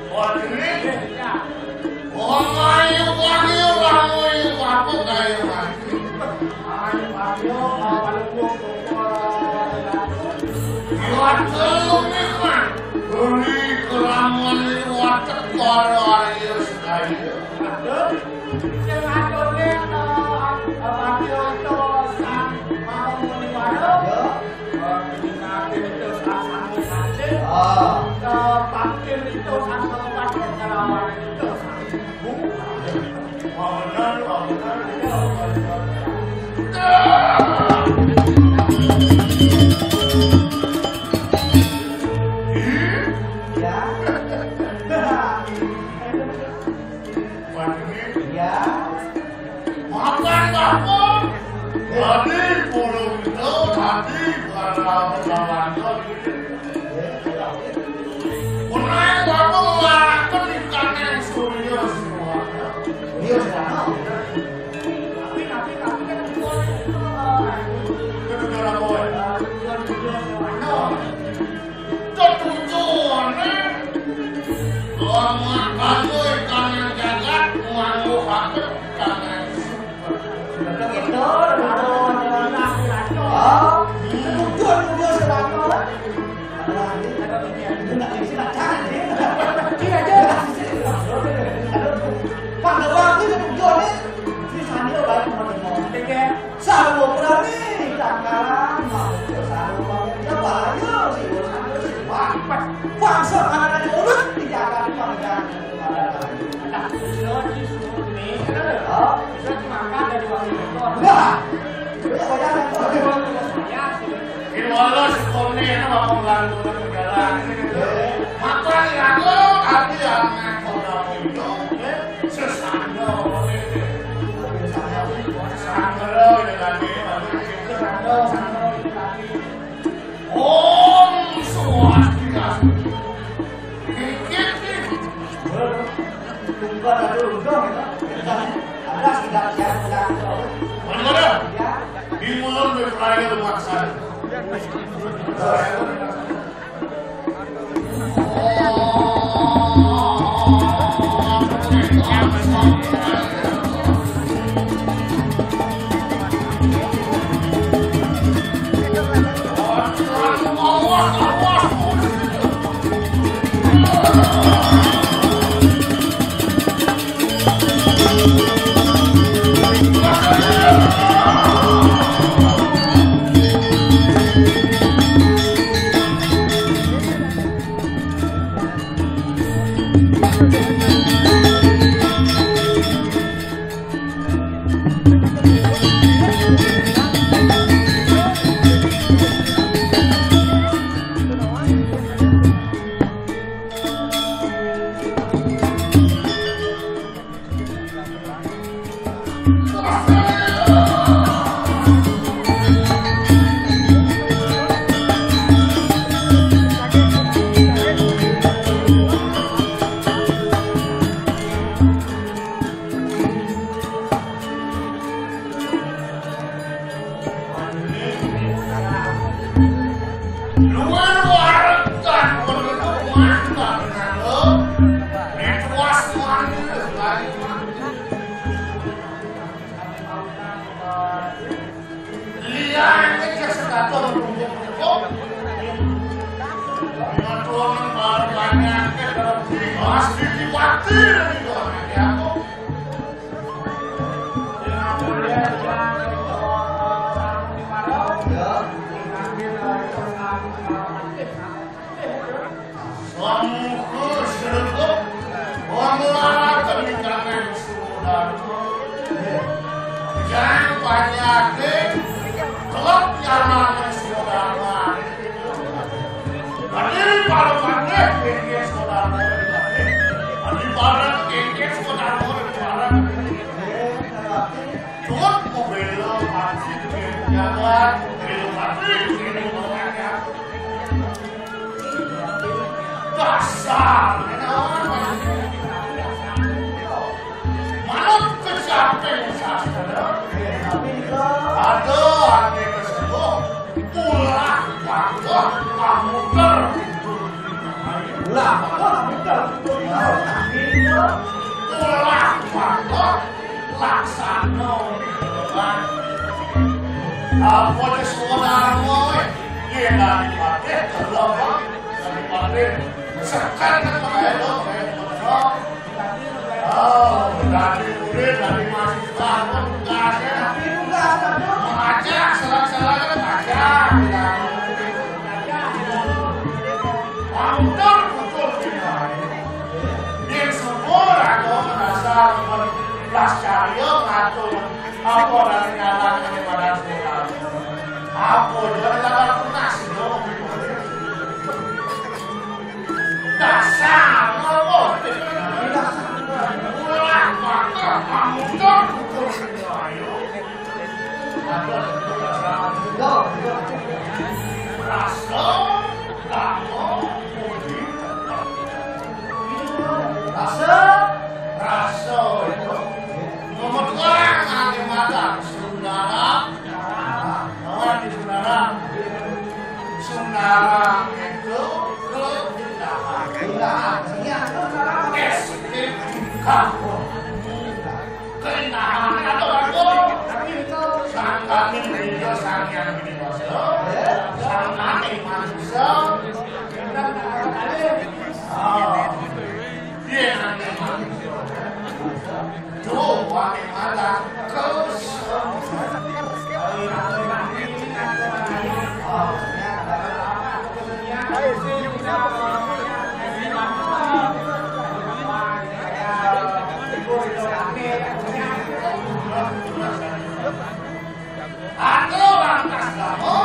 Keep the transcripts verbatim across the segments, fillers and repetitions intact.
Wah, ini. Wong ayu, wong ayu, wong ayu, aku kayu mati. Ayo, ayo, ayo, ayo, ayo. Iwak telung nikmat. Beli keramuan iwak tekor ayo sekali. Aduh, sing aturne, eh, eh, Patio itu sang mau muni warung. Makan apa? Tadi pulung itu, tadi barang-barang. Mulai aku ngeluarkan ikan yang serius semua. Serius, ya? Tapi, tapi, tapi kan itu, eh, itu negara boy. Tetujuane lamun kanggo ikan yang jagat, nganggo hati ikan yang super. Betul, betul. Oh, tujuan, tujuan, selamat. Iya, iya. Pak, doang itu tujuannya. Ini sandi lo balik ke rumah. Sarwa berani, tangkalan, mau sarwa bangun dia bahaya, si bos ada si wah, wah, sekarang ada urut, dijaga di panggilan. Nah, sudah dimakan dari waktu itu. Wah, sudah bayar itu. Ini walau sekolahnya apa penggantung jalan. Maka yang lo tapi yang ngomong itu, sesama. Om Swastiastu. Dikit nih. Tunggu ada dulu dong, ya. Ada tidak siap, tidak. Mana, mana? Ya. Di mulut berperaya lumaksan. Ade, kelak nyaman saudara. Ade, para pandai, ini saudara. Ade, para, ini saudara, para. Tuan membela hati, jalan, bela hati, ini saudara. Dasar, manut kecapi sastra. Ada ane kesembuh, ulah bangga, kamu ter. Ulah bangga, kamu ter. Ulah bangga, laksana. Apa je suara, oi? Ye dari pakai, kalau, dari pakai, sekarang kan pakai lo, pakai lo. Oh, dari murid, dari mahasiswa, tugasnya. Mengajak, serang-serang, mengajak. Betul, betul, betul. Yang semua, aku merasa, belas cari, ngatur. Apa dari jalan daripada sekolah? Apa dari jalan tunas, dong? Dasar, apa? Ulah, maka, kamu, dong, betul, betul. Ayo. Rasa, lama, mudik. Rasa, rasa itu. Nomor dua, nanti makan. Sundara. Orang di Sundara. Sundara itu keindahan. Keindahan. Iya, itu sekarang. Estetika. Keindahan atau bagus. Sangkani media sangkani ini, Bos. Sangkani manusia. Oh. Iya, nanti manusia. Tuh, pakai mata. Kos. Atau lantas kamu,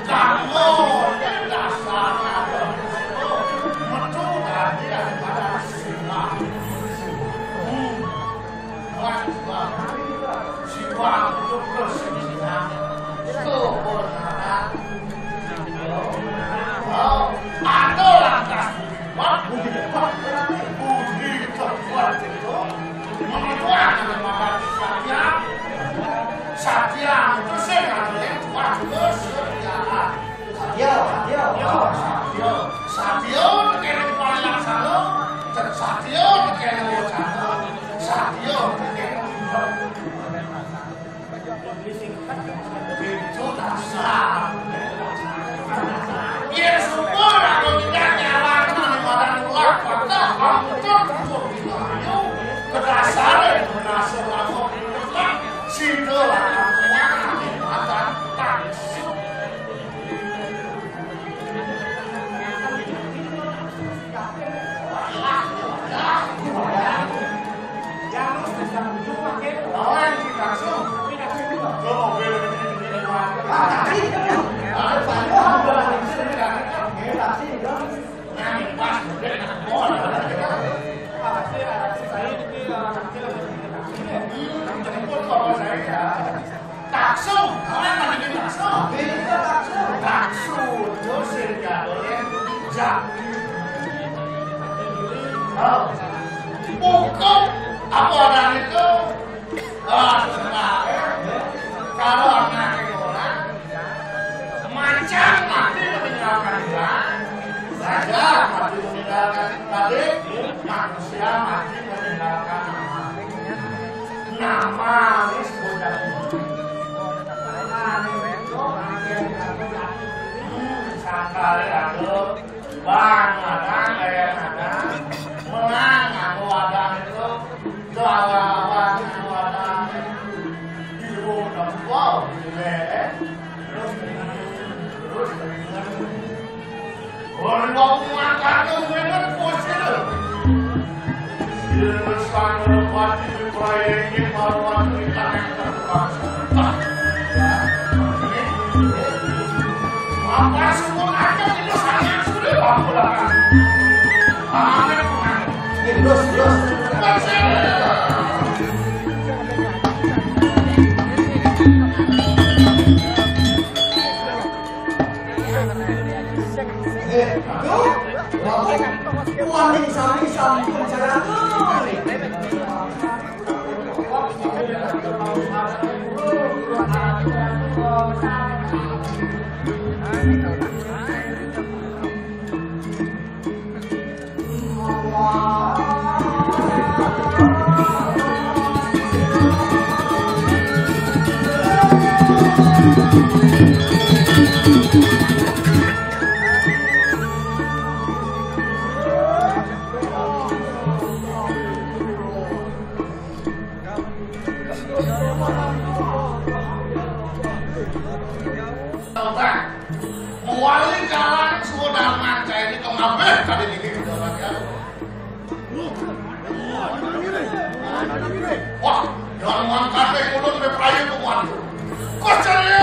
kamu dasar metu dari daripada singa. Hmm. Siwang itu bersih. Kebenaran. Oh, ada lantas budi kuat, budi kuat, budi kuat itu mengeluarkan daripada satya. Satya itu sing ada yang kuat kesetiaan. Satya, satya. Satya. Satya tekene paling laksana, satya tekene wacana, satya tekene itu dasar. Yen sumpah aku tidak nyala, maka aku tetap ayo kedasaran merasa aku tetap situ lah aku mata tak. Taksu, kawan lagi taksu. Taksu, dosen ya, dosen. Jaki. Oh. Buku, apa ada itu? Ah, sebentar, ya. Kalau anak orang, macan mati meninggalkan ibu, raja mati meninggalkan tadi, manusia mati meninggalkan nama. Nama disebut tadi. Hmm, sakali ada, bang ada, ayah ada, menang aku ada itu, itu awal-awal itu ada. Di rumah, wow, di leher. Terus, terus, orang waktu makan tuh, mereka pusing tuh. Dia bersama pati proyeknya, baru waktu kita yang terpaksa. Wali jalan sudah mancai ini kau ngabeh tadi ini. Wah, jangan mangkate ulun be prayu kuat. Kocanya.